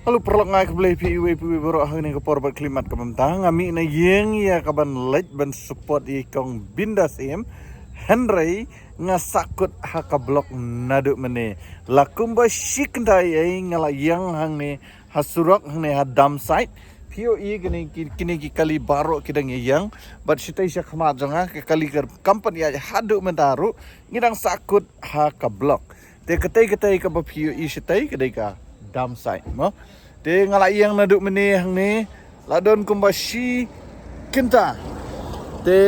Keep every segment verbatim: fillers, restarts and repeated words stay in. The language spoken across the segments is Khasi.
Hello paralok, nga ai khublei phi iwei pa iwei baroh ha kane ka por bad khyllipmat ka mynta. Nga mih na ïing ïa ka ban leit ban support ïa i kong Binda Syiem. Hynrei nga sahkut ha ka block naduh mynne. La kumba shi kynta ei ei nga la ïeng hangne ha surok, hangne ha dump site. Phi ïohi kine ki, kine ki kali baroh ki dang ïeng. Bad shatei shakhmat jong nga ka kali ka kam pat ïaid haduh mynta ruh, ngi dang sahkut ha ka block. Te katei katei kaba phi ïohi shatei ka dei ka dump site mo. Te nga la ïeng naduh mynne hangne, la don kumba shi kynta. Te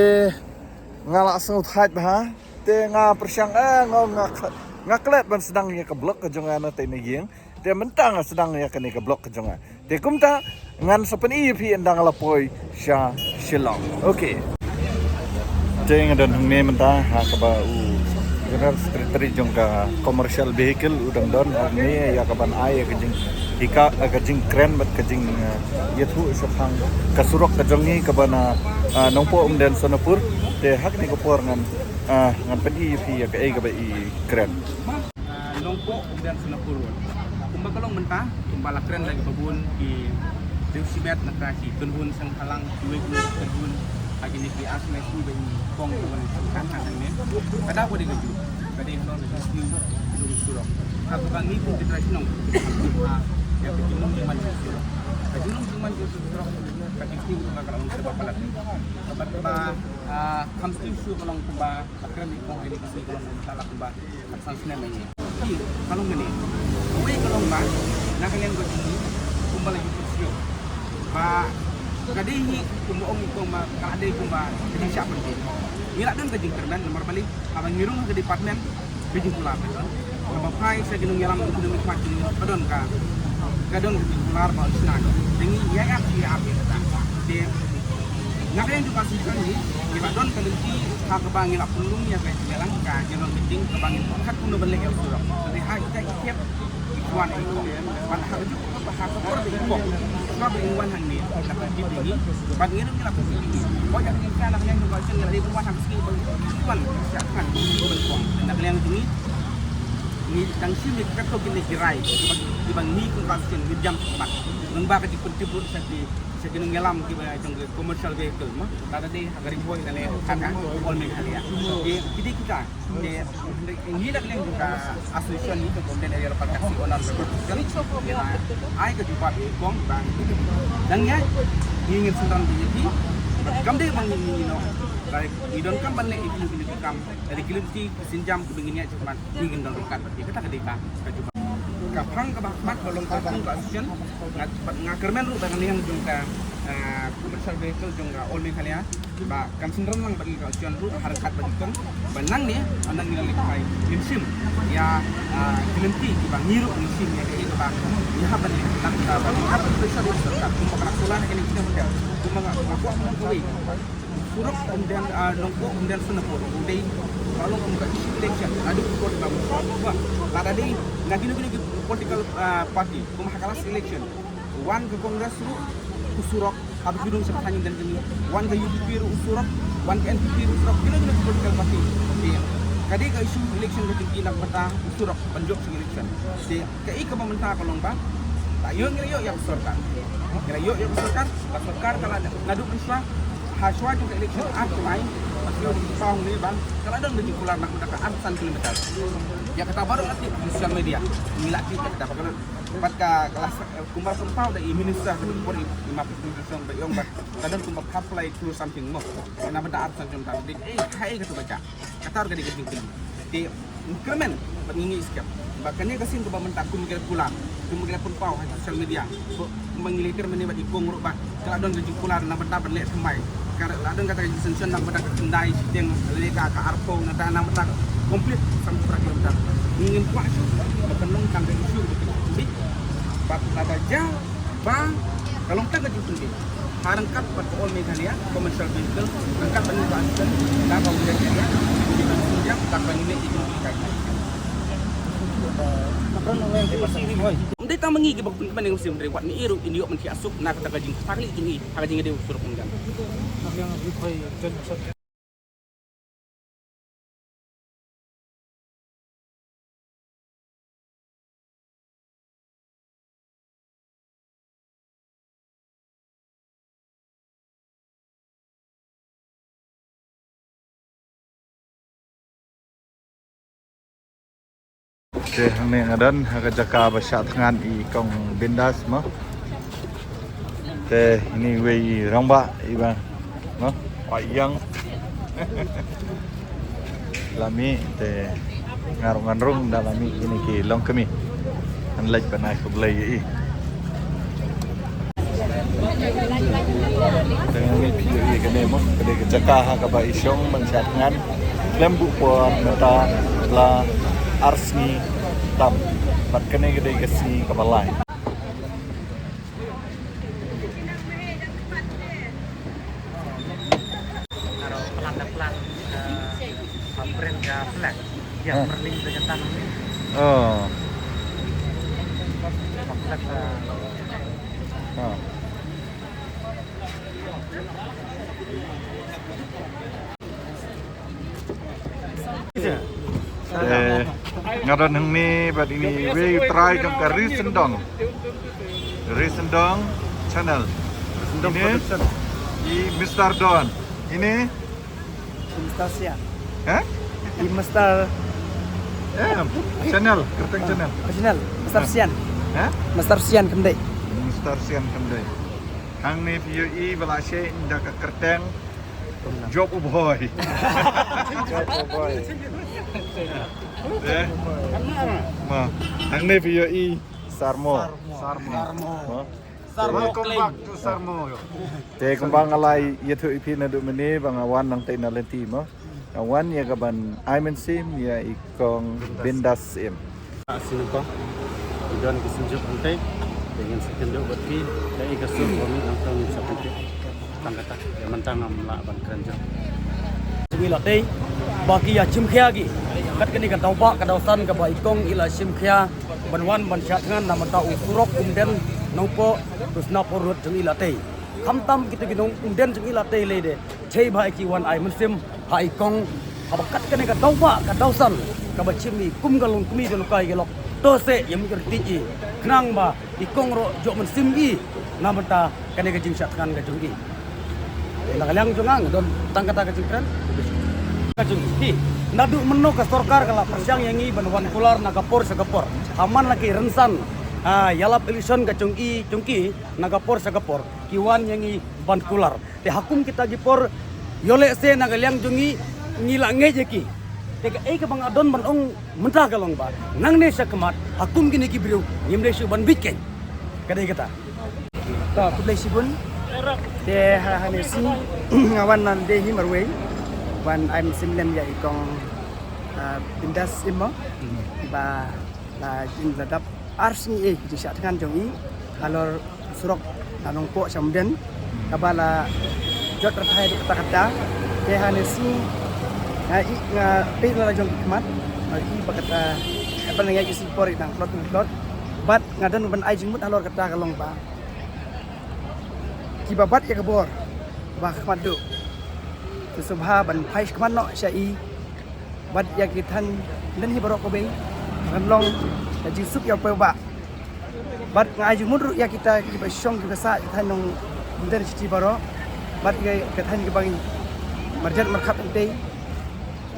nga la sngewthait bha. Te nga pyrshang, eh, nga, nga klet, nga klet ban sdang ïa ka block ka jong nga na tei na ïing. Te mynta nga sdang ïa kane ka block ka jong nga. Te kumta ngan sa pyni ïa phi ynda nga la poi sha Shillong. Okay. Te nga don hangne mynta ha kaba u General Secretary jong ka Commercial Vehicle u dang don hangne ïa ka ban ai ïa ka jinghikai, ïa ka jingkren bad ka jing, eh, ïathuh shaphang ka surok ka jong ngi kaba na, ah, Nongpoh Umden Sonapur. Te ha kane ka por ngan, ah, ngan pyni ïa phi ïa kaei kaba i kren. Ah, Nongpoh Umden Sonapur Road. Kumba ka long mynta, kumba la kren da kiba bun ki riew shimet, nangta ki kynhun seng bhalang, kiwei kiwei ki kynhun ha kine ki ar snem kiba ngi pong kiba ngi seng khan hangne. Ka daw ka dei kajuh, ka dei halor ka jingsniew jong ki surok. Ha kaba ngi kum ki trai shnong, ha ïa ka jinglong jingman jong ki surok, ka jinglong jingman jong ki surok, ka jingsniew ka long kaba palat. Kaba, kaba, ah, kham sniew shuh ka long kumba la kren ïa ki kong kine ki sngi ka long mynta la kumba san snem ïa ngi. Ki, ka long kane. Kawei ka long ba na ka liang ka jong ngi kumba la ïoh shuh ba ka dei hi kumba ong i kong ba ka la dei kumba ka jingshah pynbeit. Ngi la don ka jingkyrmen namar balei haba ngi rung ha ka department ka jingkular ka don. Haba phai sha ki nongïalam economic part jong ngi ka don ka, ka don ka jingkular ba shna ka. Te ngi ïa ïa ki ïa ap ïa kata. Te na ka liang jong ka shisha ngi, ngi la don ka lynti ha kaba ngi la pynlong ïa ka jingïalang ka general meeting kaba ngin kat kumno ban leh ïa u surok. Te ha ita i kep i wan i kong. Bad ha ka juh ka ha ka por ba i kong. Shuwa ba i wan hangne la pyntip ïa ngi. Bad ngi ruh ngi la pyntip ïa ngi. Ba ïa ka jingkren na ka liang jong ka shisha ngi la dei ban wan ha ka sngi ba i wan sha khan ban kong. Na ka liang jong ngi ngi dang shim ïa kato kine ki rai kiba, kiba ngi kum ka shisha ngi jam sha khmat. Nang ba ka jingpyntip ruh sha ki Sha ki nongïalam kiba jong ki commercial vehicle mo. Lada dei ha ka Ri Bhoi lane ha ka All Meghalaya. Ki, ki dei kita. Te ngi na ka liang jong ka association ngi, jong ka Umden Area Local Taxi Owners Association, ngi la ai ka jubab ïa i kong ba dang ïaid ngi ngin synran ïa ki. Kam dei ba ngi, ngi, ngi noh. Ba ngi donkam ban leh ïa ki, ïa ki kam. Lada ki lynti ki sienjam kiba ngin ïaid shakhmat ngi ngin don ryngkat bad ki. Kata ka dei ka, ka jubab. Ka phang kaba khmat ka long ka phang ka association. Nga, nga kyrmen ruh ba ka liang jong ka, ah, commercial vehicle jong ka All Meghalaya ba kan synran lang bad ka association ruh ha ryngkat bad i kong. Ba nangne, ah, nangne ngi la leit phai ngin shim ïa, ah, ki lynti kiba ngi ruh ngin shim ïa kaei kaba ngi hap ban leh, nangta ba ngi hap ban pynshai ïa ka sorkar. Kumba ka la kular ha kane ka hotel, kumba nga, nga kwah ban ong kawei. Surok Umden, ah, Nongpoh Umden Sonapur u dei ba long kum ka issue election. Naduh ka por ba, ba lada dei na kino kino ki political, ah, party, kum ha ka last election wan ka Congress ruh u surok, haba ki rung sha ka thaiñ Umden jong ngi, wan ka U D P ruh u surok, wan ka N P P ruh u surok, kino kino ki political party. Te ka dei ka issue election ka jong ki na ka bynta u surok ban jop sha ka election. Te kaei kaba mynta ka long ba la ïoh, ngi la ïoh ïa ka sorkar. Ngi la ïoh ïa ka sorkar, ka sorkar ka la naduh mynshuwa, ha shuwa jong ka election ar jong ngi, ba ki ïoh ki paw ngi ba ka la don ka jingkular na ka bynta ka arphew san kilometer. Ïa kata baroh la tip ha social media. Ngi la tip ïa kata ba ka la, bad ka, ka la sa, kumba la pynpaw da i minister ka dei por i, i map i minister ba ïong ba ka don kumba half flight through something mo. Na bynta arphew san kilometer. Dei, eh, hai ka tu ba ka. Kata ruh ka dei ka jingkylli. Te ngi kyrmen bad ngi ngeit skhem ba kane ka sien kaba mynta kum ki la kular, kum ki la pynpaw ha social media, kumba ngi la kyrmen bad i kong ruh ba ka la don ka jingkular na bynta ban leh thymmai, ka la don kata ka jingsanction na bynta ka khyndai shiteng lane ka, ka arphew, nangta na bynta complete san phew phra kilometer. Ngi ngim kwah shuh ba kan long tang ka issue ba ka jingkylli. Bad lada jia ba ka long tang ka jingpynbeit ha ryngkat bad ka All Meghalaya Commercial Vehicle, ryngkat bad ka Association, da ka All Meghalaya, da ka All Meghalaya. Ym dei tang ma ngi kiba pynkmen ïa u Siem Ri, wat ngi ruh ngin ïoh ban thiah suk na kata ka jingpakli jong ngi ha ka jingïadei u surok Umden. Te hangne nga don ha ka jaka ba shah thngan i Kong Bindas mo. Te ini wei i rangbah i ba mo. Wa yang. Lami te ngar ngan rung da lami ini ki long kami. An lek ba nai khublei i. Tang ni phi ïohi kane mo, kane ka jaka ha kaba i shong ban shah thngan. Khlem buh por mynta la ar sngi tam. Bad kane ka dei ka sngi kaba lai. Aro plan da plan, eh, print ka flag. Ya, perling da jatan. Oh. Flag, eh, Eh, nga don hangne bad ini wei u trai jong ka Ri Sendong. Ri Sendong channel. Ri Sendong ini production. I Mister Don. Ini Mister Sian. Hah? I Mister Eh, channel, Kyrteng channel. Original. Mister Sian. Hah? Mister Sian Khyndai. Mister Sian Khyndai. Hangne phi ïohi ba la share da ka kyrteng Job u Bhoi. Job u Bhoi. Eh? Ma, hangne phi ïohi Sarmo. Sarmo. Sarmo. Ma. Sarmo. Welcome back to Sarmo. Te kumba nga la ïathuh ïa phi naduh mynne ba nga wan nangtei na lynti mo. Nga wan ïa ka ban ai mynsiem ïa i Kong Bindas Syiem. Sngewbha don ki synjuk hangtei, te ngin sa kynduh bad phi da i ka sur ba mih nangta ngin sa pyntip. Tang kata ïa mynta ngam lah ban kren jur. Jong i la tei ba ki ïa chim khia ki. Kat kane ka daw ba ka daw san kaba i Kong i la chim khia ban wan ban shah thngan na mynta u surok Umden Nongpoh, u Snapor Road jong i la tei. Khamtam kita ki nong Umden jong i la tei lei de. Chei ba ki wan ai mynsiem ha i Kong, haba kat kane ka daw ba ka daw san kaba chim i kum ka long kmie ka lukai ka lok. To se ïa mih ka riti i khnang ba i Kong ruh jop mynsiem i na bynta kane ka jingshah thngan ka jong i. Na ka liang jong nga nga don tang kata ka jingkren ka jong i. Naduh mynno ka sorkar ka la pyrshang ïa ngi ban wan kular na ka por sha ka por. Ha man la ki rynsan, ah, ïalap election ka jong i jong ki na ka por sha ka por ki wan ïa ngi ban kular. Te ha kum kita ki por ïoh lehse na ka liang jong ngi ngi la ngeit ïa ki. Te kaei kaba nga don ban ong mynta ka long ba nangne sha khmat ha kum kine ki briew ngim dei shuh ban bieit kein. Ka dei kata. To khublei shibun. Te ha, hangne sngi nga wan na Delhi marwei ban ai mynsiem lem ïa i Kong, ah, Bindas Syiem mo. Ba la jin la dap ar sngi i jingshah thngan jong i halor surok na Nongpoh sha Umden kaba la jot rthai haduh katta katta. Te hangne sngi nga i nga peit na la jong ki khmat, nga i ba kata ba nga ïa i sngi por i nang tlot nang tlot. Bad nga don ban ai jingmut halor kata ka long ba kiba bat ïa ka bor ba khmat duh. Te sngewbha ban phai khmat noh sha i bad ïa ki thaiñ lynti baroh kawei kan long ka jingsuk ïa u paidbah. Bad nga ai jingmut ruh ïa kita kiba shong kiba sah ïa ki thaiñ nong Umden City baroh bad ïa ki thaiñ kiba ngi marjan markhap hangtei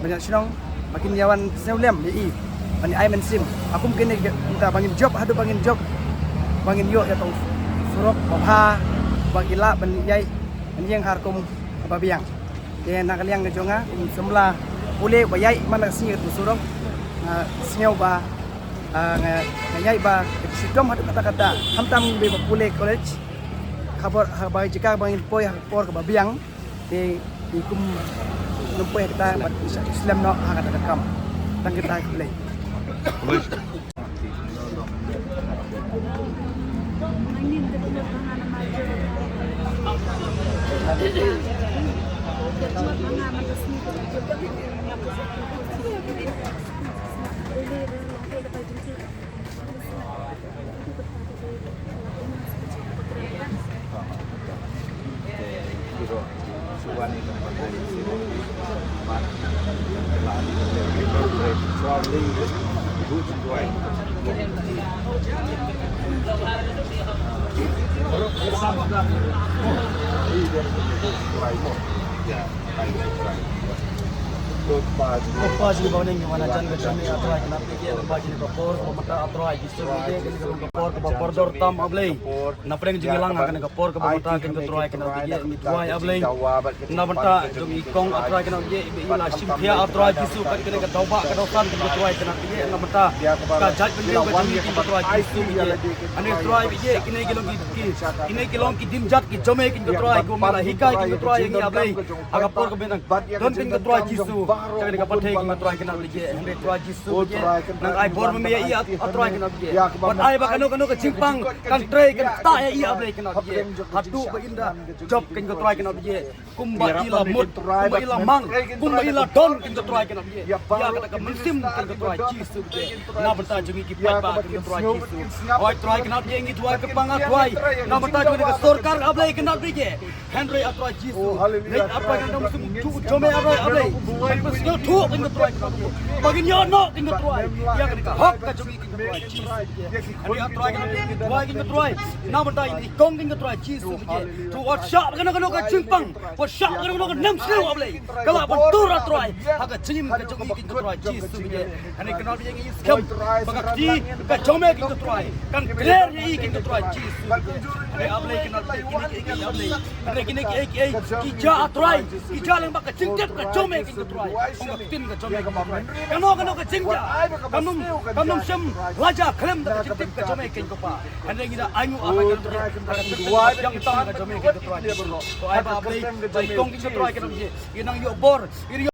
ban ïa shnong ba kin ïa wan sngewlem ïa i ban ai mynsiem. Ha kum kine kita ba ngin jop haduh ba ngin jop ba ngin ïoh ïa ka surok ba bha ba ki lah ban ïai ban ïeng ha rukom ba biang. Te na ka liang ka jong nga kum samla pule ba ïai man la ka sngi ka tu surok, nga sngew ba, ah, nga, nga ïai ba ka shitom haduh katta katta. Khamtam ba pule college ha por ha ba jaka ba ngin poi ha por kaba biang. Te i kum nang poi ha kata ba slem noh ha kata ka kam. Tang kata ka play. Kpa jong ngi ba ha bneng, ngi wan hajan ka jong me, A Trai kynrad bad ïa ngi, ba kane ka por kaba mynta, A Trai Jisu, kane ka long ka por kaba kordor tam, A Blei. Na pdeng jong ngi lang ha kane ka por kaba mynta, kane ka Trai kynrad bad ïa ngi, ngi duwai, A Blei. Na bynta jong i kong, A Trai kynrad bad ïa, i ba i la shim khia, A Trai Jisu, kat kane ka daw ba ka daw san, kane ka Trai kynrad bad ïa, na bynta ka jaitbynriew ka jong ngi, kane ka Trai Jisu, bad ïa. Hangne Trai bad ïa, kine ki long ki, ki, kine ki long ki jingmut ki jong me, kane ka Trai, kumba la hikai, kane ka Trai, ïa ngi, A Blei. Ha ka por kaba mynta, don, kane ka Trai Jisu, kane ka pyrthei, kane ka Trai kynrad bad ïa, hangne Trai Jisu, bad ïa. Nang ai bor ma me ïa i, A Trai kynrad bad ïa. Bad ai ba kano kano ka jingpang kan trei kan ktah ïa i, A Blei kynrad bad ïa. Haduh ba in da jop, kane ka Trai kynrad bad ïa. Kumba i la mut, kumba i la mang, kumba i la don, kane ka Trai kynrad bad ïa. Ïa kata ka mynsiem, kane ka Trai Jisu bad ïa. Na bynta jong ngi ki paidbah, kane ka Trai Jisu. Oi Trai kynrad bad ïa, ngi duwai kyrpang, A Trai. Na bynta jong kane ka sorkar, A Blei kynrad bad ïa. Hynrei A Trai Jisu, leit, A Trai, kane ka mynsiem jong me, A Blei, A Blei. Hynrei pynsngewthuh, kane ka Trai kynrad bad ïa. Ba kin ïoh noh, kane ka Trai. Ïa kane ka hok ka jong ngi, kane ka Trai Jisu. Hynrei A Trai kynrad bad ïa, ngi duwai, kane ka Trai. Na bynta ïa i kong, kane ka Trai Jisu bad ïa. To wat shah kano kano ka jingpang, wat shah kano kano ka nemsniew, A Blei. Ka la ban tur, A Trai, ha ka jingim ka jong ngi, kane ka Trai Jisu bad ïa. Hangne kynrad bad ïa, ngi skhem ba ka kti ka jong me, kane ka Trai, kan kler ïa i, kane ka Trai Jisu. Hangne, A Blei, kynrad bad ïa, kine kiei kiei, A Blei. Hangne kine kiei kiei ki jia, A Trai, ki jia lyngba ka jingtip ka jong me, kane ka Trai. Ong ka ktien ka jong me, kane ka Trai. Kano kano ka jingjia, kam nym, kam nym shym la jia khlem da ka jingtip ka jong me, kane ka Pa. Hangne ngi da ainguh, A Trai, kane ka ktien ka jong me, kane ka Trai. To ai ba, A Blei, ba i kong, kane ka Trai, kane ka, i nang ïoh bor, i